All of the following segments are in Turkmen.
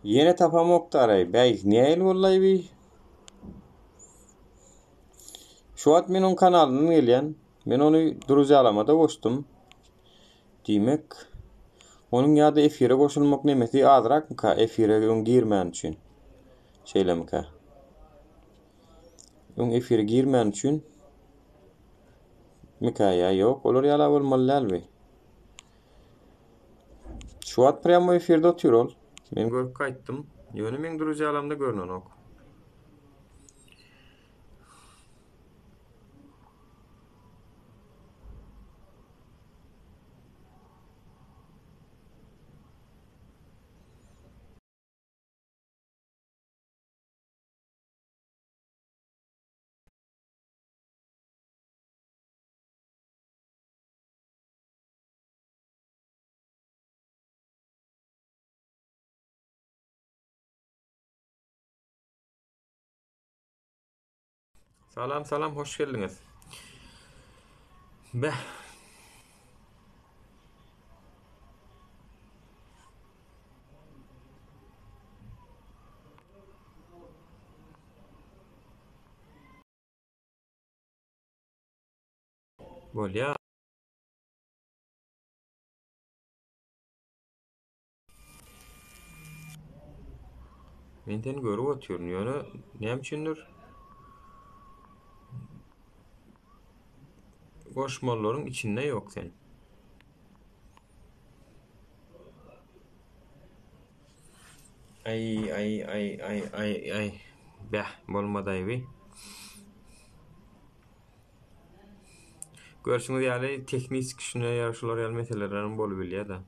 Ýene tapamokdaraý. Bäý, nähili boldaý bi? Şu wagt men oň kanalyndan gelýän. Men ony druzyalama-da goşdum. Diýmek, onuň ýa-da efire goşulmak nemesi azrakmyka, efire öň girmäni üçin? Şeýlemikä? Öň efire girmäni üçin mikä ýa ýok? Olar ýala bolmaly däl bi. Şu wagt prýamoý efirde otyr ol. Men görüp gaýtdym. Ýöne meň druzyýalamda görnenok. Salam salam hoş geldiňiz. Beh. Bolýar. Men seni görüp otyryn, ýöne näme üçindir goşmalylaryň içinde ýok sen. Aý aý aý aý aý aý. Bäh, bolmadaý bi. Görşüňiz ýaly tehniski şuna ýa şular ýaly meseleler hem bolubilýär-de.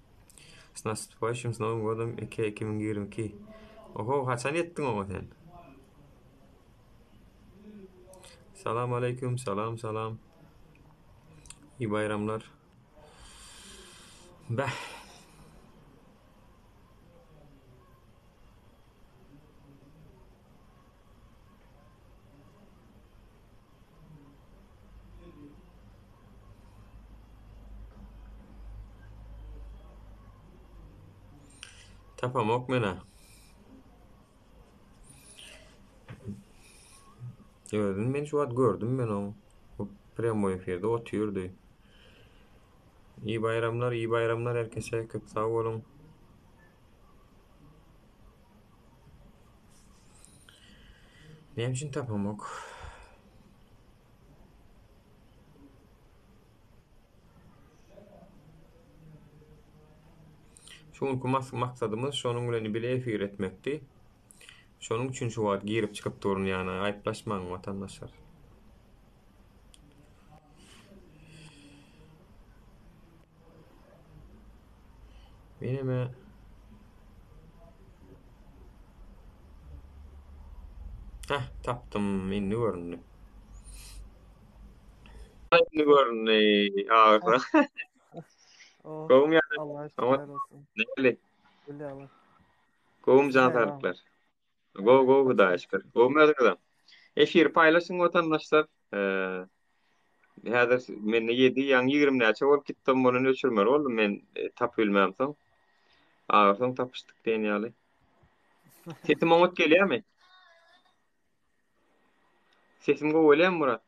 S наступающим с Новым годом 2 2022. Oho, haçan ýetdiň oňa sen? Salam aleýkum, salam salam. Iyi baýramlar. Bäh. Tapamok menä. Özüni men şu wagt gördüm men oň. Bu prýamoý efirde otyrdy. Iyi baýramlar, iyi baýramlar herkese köp sag boluň. Näme üçin tapamok? Şu günki maksadymyz şonuň bilen bile efir etmekdi. Şonuň üçin şu wagt girip çykyp durun ýana aýyplaşmaň watandaşlar. Meneme Heh, tapdym, indi göründi. Indi göründi, agyrsa. Oh, Gowmy ýagdaý? Allah'a Oňat. şükürler olsun. Nähili? Gül ýaly. Gowmy Siz jan näme? saglyklar? Gowy, gowy, Hudaýa şükür. Gowmy özüňizem? Efiri paýlaşyň watandaşlar. Eee, Häzir mende 7 ýaňy 20 näçe bolup gitdi, muny öçürmeli boldum men e, tapyp bilmämsoň. Ahyrsoň tapyşdyk diýen ýaly. Sesim oňat gelýärmi? Sesim gowy gelýärmi Murat?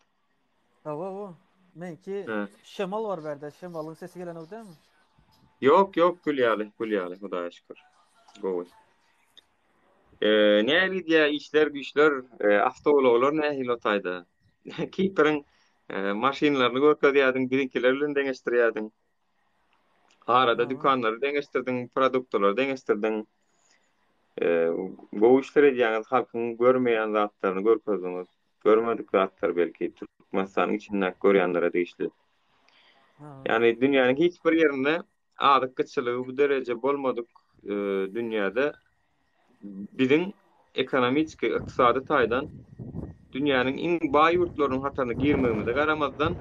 Hawa, hawa. Meňki He. şemal bar bärde. Şemalyň sesi gelenok dälmi? Ýok, ýok, gül ýaly, gül ýaly, Hudaýa şükür. Gowy. Eee, nähili gidýär işler, güýçler, e, awtoulaglar nähili o taýda? Kipriň e, maşynlaryny görkezýärdiň, biziňkiler bilen deňeşdirýärdiň. Arada Hawa. dükanlary deňeşdirdiň, produktlary deňeşdirdiň. E, gowy işler edýäňiz, halkyň görmeýän zatlaryny görkezdiňiz. Görmedik zatlar belki Türkmenistanyň içindäki görýänlere degişli. Hawa. Ýagny dünýäniň hiç bir ýerinde azyk gytçylygy bu dereje bolmadyk e, dünýäde biziň ekonomiski, ykdysady taýdan dünýäniň iň baý ýurtlarynyň hataryna girmegimize garamazdan,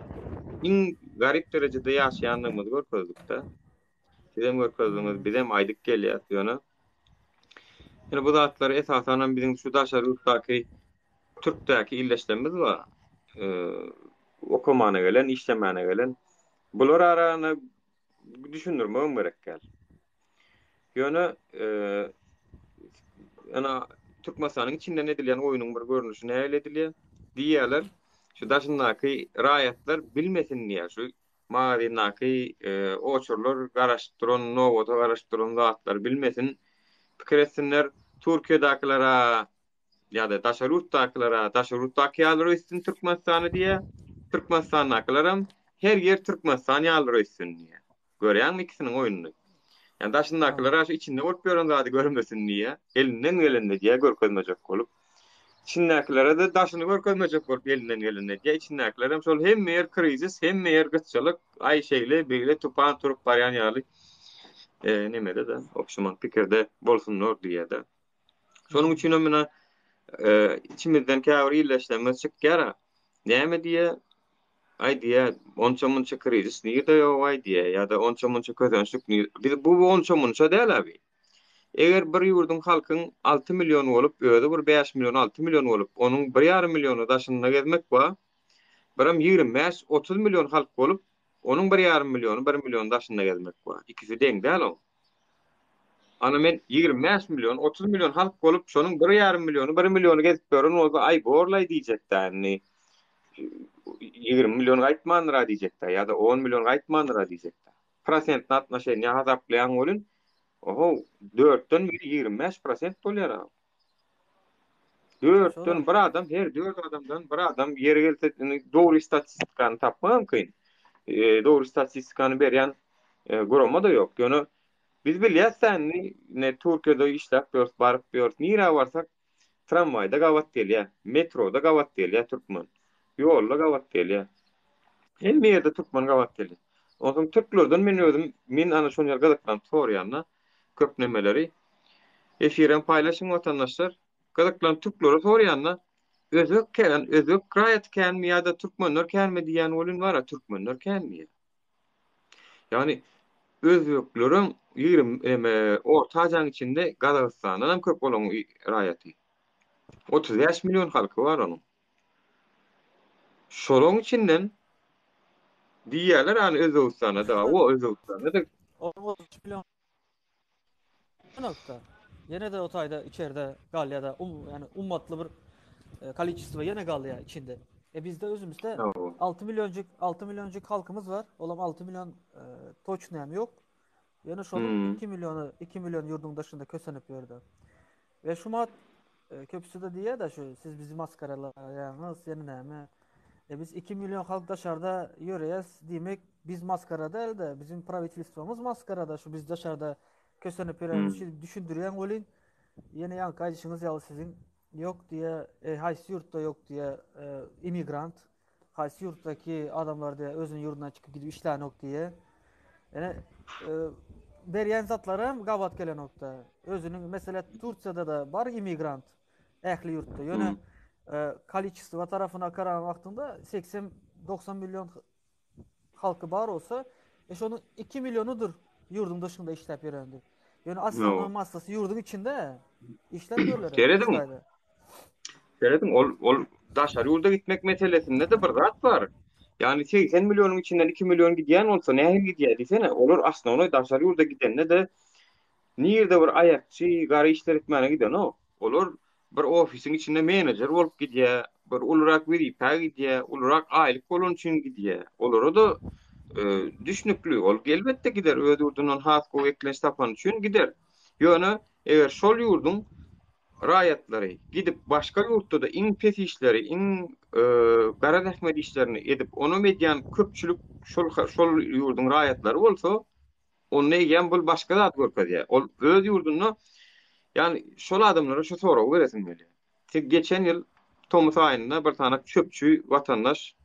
iň garyp derejede ýaşaýandygymyzy görkezdik-de. Sizem görkezdiňiz, Hmm. bizem aýdyp gelýäs ýöne. Ýöne bu zatlary esasan hem biziň şu daşary ýurtdaky türkdäki ildeşlerimiz bar. E, okamana gelen, işlemäne gelen. Bular arana düşündirmegem gerek däl. Ýöne e, Ýöne Türkmenistanyň içinden edilýän oýnuň bir görnüşi nähili edilýär? Diýýärler, şu daşyndaky raýatlar bilmesin diýýär. Şu magazyndaky oçurlar garaşyp duran, nobata garaşyp duran zatlary bilmesin. Pikir etsinler, Türkiýedäkiler-ä ýa-da daşary ýurtdakylar-a daşary ýurtdaky ýalydyr öýtsün Türkmenistany diýýär. Türkmenistandakylaram her ýer Türkmenistan ýalydyr öýtsün diýýär. Görýäňmi ikisiniň oýnuny? Ýani daşyndakylar-a şu içinde bolup ýören zady görmesin diýýär. Elinden gelenini edýär görkezmejek bolup. Içindäkilere-de daşyny görkezmejek bolup elinden gelenini edýär. Içindäkilerem şol hemme ýer krizis, hemme ýer gytçylyk, aý şeýle, beýle tupan turup barýan ýaly nemede-de, obşuman pikirde bolsunlar diýýär-de. Şonuň üçin hem mine içimizden käbir ildeşlerimiz çykýar. Näme diýýär? Aý diýýär, onça-munça krizis nirde ýok aý diýýär, ýa-da onça-munça kösençlik nirde? Biz bu onça-munça däl abi. Eger bir ýurduň halkyň 6 million bolup, özi bir 5 million, 6 million bolup, onuň 1,5 milliony daşynda gezmek bar. Birem 25, 30 million halk bolup, onuň 1,5 milliony, 1 milliony daşynda gezmek bar. Ikisi deň däl oň. Ana men 25 million, 30 million halk bolup, şonuň 1,5 milliony, 1 milliony gezip ýören bolsa, aý borlaý diýjek-dä indi. 20 million gaýtmandyr-a diýjek-dä, ýa-da 10 million gaýtmandyr-a diýjek-dä. Prosentini atnoşeniýa hasaplaýaň welin, oho, dörtden biri 25 prosent bolýar-a. Dörtden bir adam, her dört adamdan bir adam ýeri gelse indi dogry statistikany tapmagam kyn. E, dogry statistikany berýän e, gurama-da ýok. Ýöne biz bilýäs-dä indi ne Türkiýede işläp ýörüs, baryp ýörüs, nirä barsak tramwaýda gabat gelýär, metroda gabat gelýär türkmen. Ýolda gabat gelýär. Hemme ýerde türkmen gabat gelýär. Onsoň türklerden men özüm, men ana şony ýaly gyzyklanyp soraýan-da. Köp nemeleri efirem paýlaşyň watandaşlar. Gyzyklanyp türklere soraýanda özbek kän, özbek raýaty känmi ýa-da türkmenler känmi diýýän welin bara türkmenler kän diýýär. Ýagny özbekleriň 20 neme Orta Aziýanyň içinde Gazagystandan hem köp olaň raýaty. 35 million halky bar onuň. Şolaň içinden diýýärler hany Özbegistanda da, o Özbegistanda da Nokta. Ýene-de o taýda içerde galýar-da, um, ýani ummatly bir e, koliçestvo ýene galýar içinde. E bizde özümizde 6 millionjyk 6 millionjyk halkymyz bar. Olam 6 million e, toçny hem ýok. Ýöne şonuň hmm. 2 milliony 2 million ýurduň daşynda kösenip ýördi. We şu mat e, köpüsi-de diýýär-de şu siz bizi masgaralaýaňyz, ýene näme? E biz 2 million halk daşarda ýöreýäs, diýmek biz maskara däl-de, biziň prawitelstwomyz maskarada, şu biz daşarda kösenip ýörenimiz hmm. üçin düşündirýän welin, ýene ýaňky aýdyşyňyz ýaly siziň ýok diýe, e, haýsy ýurtda ýok diýe, e, immigrant Haýsy ýurtdaky adamlar diýe özüniň ýurdundan çykyp gidip işlänok diýe. Ýene e, berýän zatlary hem gabat gelenokda. Özüniň mesele Turkiýada-da bar immigrant ähli ýurtda. Ýöne e, koliçestwo tarapyna garan wagtyňda 80-90 million halky bar bolsa, e şonuň 2 millionydyr ýurduň daşynda işläp ýörendir. Ýöne aslynda massasy ýurduň içinde işläp ýörler. Serediň. Serediň, ol ol daşary ýurda gitmek meselesinde-de bir zat bar. Ýagny 80 millionyň içinden 2 million gidýän bolsa nähili gidýär diýsene, olar osnownoý daşary ýurda gidende-de nirde bir aýakçy, gara işler etmäne gidenok. Olar bir ofisiň içinde menejer bolup gidýär, bir ulurak wezipä gidýär, ulurak aýlyk bolany üçin gidýär. Olara-da e, düşnükli, ol elbetde gider, öz ýurdundan has gowy eklenç tapany üçin gider. Ýöne eger şol ýurduň raýatlary gidip başga ýurtda-da iň pes işleri, iň e, gara zähmet işlerini edip, onam edýän köpçülik şol şol ýurduň raýatlary bolsa, Onda eýýäm bul başga zat görkezýär. Ol öz ýurdunda ýagny şol adamlara şu soragy beresim gelýär. Siz geçen ýyl tomus aýynda bir sany çöpçi watandaş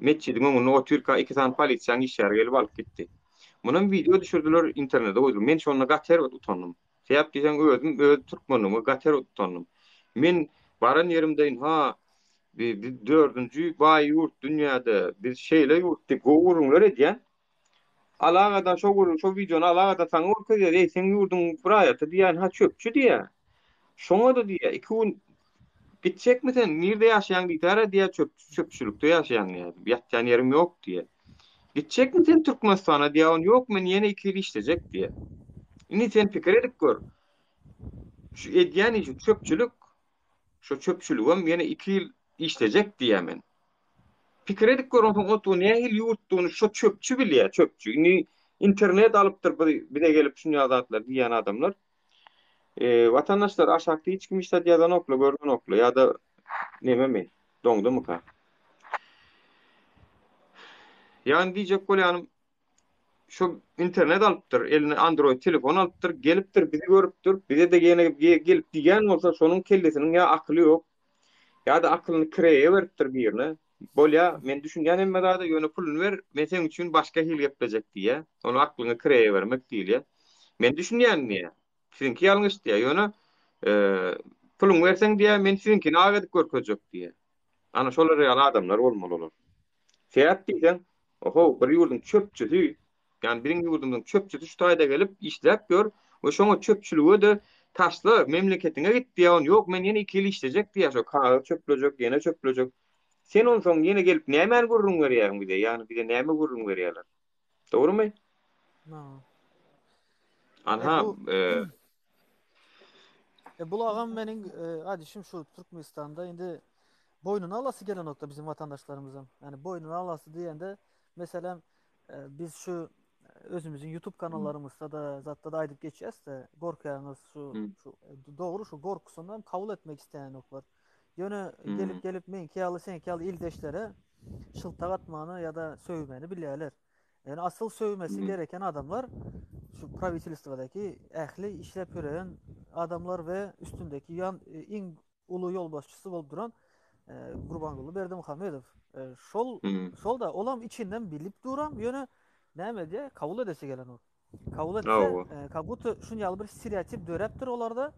metjidiň öňünde otyrka iki sany polisiýanyň işgäri gelip alyp gitdi. Munam wideo düşürdiler, internete goýdular. Men şonda gaty erbet utandym. Sebäp diýseň özüm öz türkmenligime gaty erbet utandym. Men baran ýerimde ynha biz dördünji baý ýurt dünýäde, biz şeýle ýurt diýip gowy gürrüňler edýän. Alagadan şo gürrüň, şo wideony alagadan saňa görkezýär, eý seň ýurduň raýaty diýýän, ha çöpçi diýýär. Şoňa-da diýýär, iki gün gitjekmi sen, nirde ýaşaýaň diýsäre diýýär, çöp, çöpçülikde ýaşaýan diýýär, ýatýan ýerim ýok diýýär. Gitjekmi sen Türkmenistana diýýär, ony ýok men ýene iki ýyl işlejek diýýär. Indi sen pikir edip gör. Şu edýän işi çöpçülik, şo çöpçüligem ýene iki ýyl işlejek diýýän men. Pikir edip gör onsoň o nähili ýurtdugyny şo çöpçi bilýär, çöpçi. Indi internet alypdyr bize gelip şuny ýaly zatlar diýýän adamlar. E, watandaşlar aşakda hiç kim hiç zat ýazanokla, görnenokla ýa-da nememi, doňdumyka? Ýagny diýjek bolýanym şu internet alypdyr, eline Android telefon alypdyr, gelipdir, bizi görüpdir, bize-de ýene gelip diýýän bolsa, şonuň kellesiniň ýa akyly ýok, ýa-da akylyny kireýe beripdir birine. Bolýa, men düşünýän hemme zada, ýöne puluny ber, men seň üçin başga hili geplejek diýýä. Ony aklyňy kireýe bermek diýilýär. Men düşünýän diýýä. Siziňki ýalňyş diýýä. Ýöne puluňy berseň diýýä, men siziňkini ak edip görkezjek diýýä. Ana şolar ýaly adamlar bolmaly olar. Sebäp diýseň, ohow, bir ýurduň çöpçüsi, ýagny biziň ýurdumyzyň çöpçüsi şu taýda gelip işläp ýör we şoňa çöpçüligi-de taşla, memleketiňe git diýýär, ony ýok, men ýene iki ýyl işlejek diýýär, şo kagyz çöplejek, ýene çöplejek. Sen onsoň ýene gelip nämäni gürrüň berýäň bize, ýagny bize näme gürrüň berýärler? Dogrumy? Anha, e, E, bul agam meniň e, aýdyşym şu Türkmenistanda indi boýnuna alasy gelenokda bizim watandaşlarymyzyň. Ýani boýnuna alasy diýende meselem e, biz şu özümiziň YouTube kanallarymyzda da zatda da aýdyp geçýäs-de gorkýaňyz şu şu e, dogry şu gorkusyny hem kabul etmek isleýänoklar. Ýöne gelip gelip meňki ýaly seňki ýaly ildeşlere şyltak atmany ýa-da sögmeni bilýärler. Ýöne asyl sögmesi gereken adamlar şu prawitelstwodaki ähli işläp ýören adamlar we üstündeki ýan e, iň uly ýolbaşçysy bolup duran e, Gurbanguly Berdimuhamedow. E, şol şol da olam içinden bilip duram ýöne näme edýär? Kabul edesi gelenok. Kabul etse, e, как будто şun ýaly bir stereotip döräpdir olarda.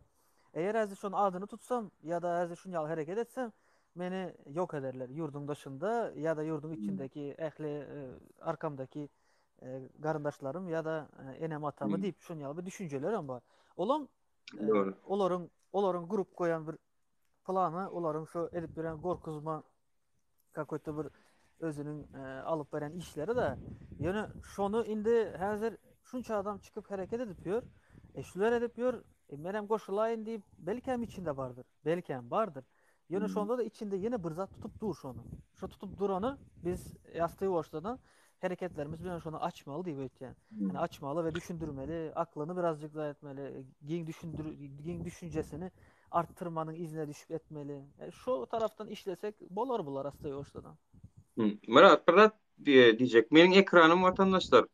Eger häzir şonuň adyny tutsam ýa-da häzir şun ýaly hereket etsem, meni ýok ederler. Ýurduň daşynda ýa-da ýurduň içindeki ähli e, arkamdaky e, garyndaşlarym ýa-da e, enem atamy diýip şun ýaly bir düşünjeler hem bar. Olam olaryň olaryň gurup goýan bir plany, olaryň şu edip ýören gorkuzma kakoýto bir özüniň e, alyp beren işleri de. Ýöne şony indi häzir şunça adam çykyp hereket edip ýör. E, şular edip ýör. E, menem goşulaýyn diýip, belki içinde bardyr. Belki bardyr. Ýöne şonda da içinde ýene bir zat tutup dur şony. Şo tutup durany biz ýasty ýuwaşladan hereketlerimiz bilen şony açmaly diýip öýtýän. Yani açmaly we düşündirmeli, aklyny birazjyk zaýa etmeli, giň düşündir giň düşünjesini artdyrmanyň yzyna düşüp etmeli. E, şo tarapdan işlesek bolar bular asta ýuwaşladan. Myrat bir zat diýjek. Meniň ekranym watandaşlar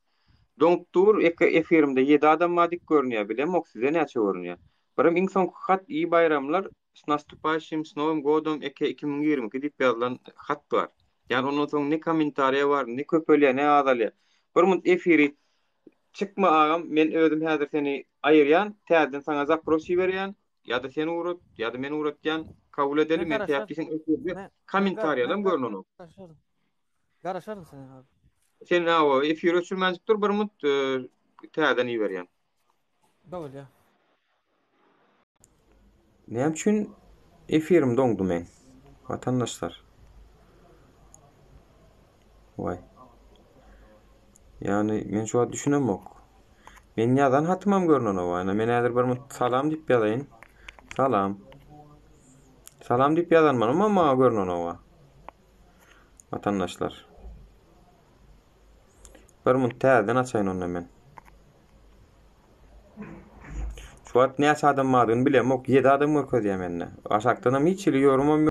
doňup dur. Efirimde 7 adam bar dik görünýär. Bilemok size näçe görünýär. Birim iň soňky hat iyi baýramlar S nastupaýşim s nowym godom eke 2022 diýip ýazylan hat bar. Ýani ondan soň ne kommentariýa bar, ne köpelýär, ne azalýar. Bir munt efiri çykma agam, men özüm häzir seni aýyrýan, täzeden saňa zapros iberýän, ýa-da sen ugrat, ýa-da men ugratýan, kabul edeli, men sebäp diýseň efirde kommentariýalam görnenok. Garaşaryn sen abi. Sen hawa efiri öçürmänjik dur bir munt täzeden iberýän. Bolýar. Näme üçin efirim doňdy meň? Watandaşlar. Waý. Ýagny men şu wagt düşünemok. Men ýazan hatymam görnenok. Ýagny men häzir bir munt salam diýip ýazaýyn. Salam. Salam diýip ýazanmanam maňa görnenok. Watandaşlar. Bir munt täzeden açaýyn onda men. Şu wagt näçe adam bardygyny bilemok. 7 adam görkezýär mende. Aşakdanam hiç hili ýorumam ýok.